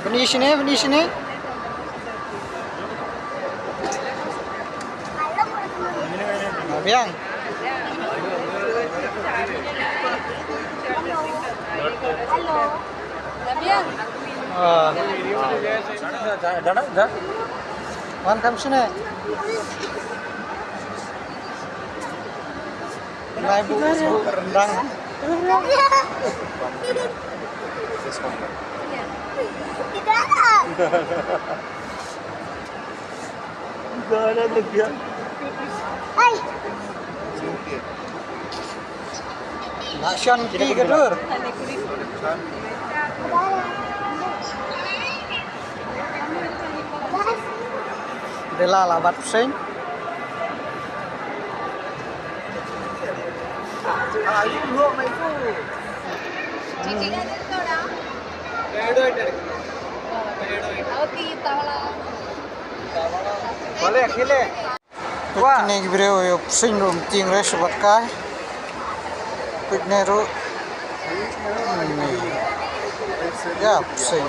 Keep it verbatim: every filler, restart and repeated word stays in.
Bini shine, bini shine. Biang. Hello. Biang. Ah. Wan kam shine. Nai bu, bu rendang. Hai. Nak shan ki ka dur. Dela la bat pusing. Boleh, khile. Peit kine ki briew ïa u psing ruh, mting re sha bad kai. Peit ne ruh. Hmm. Ïa psing.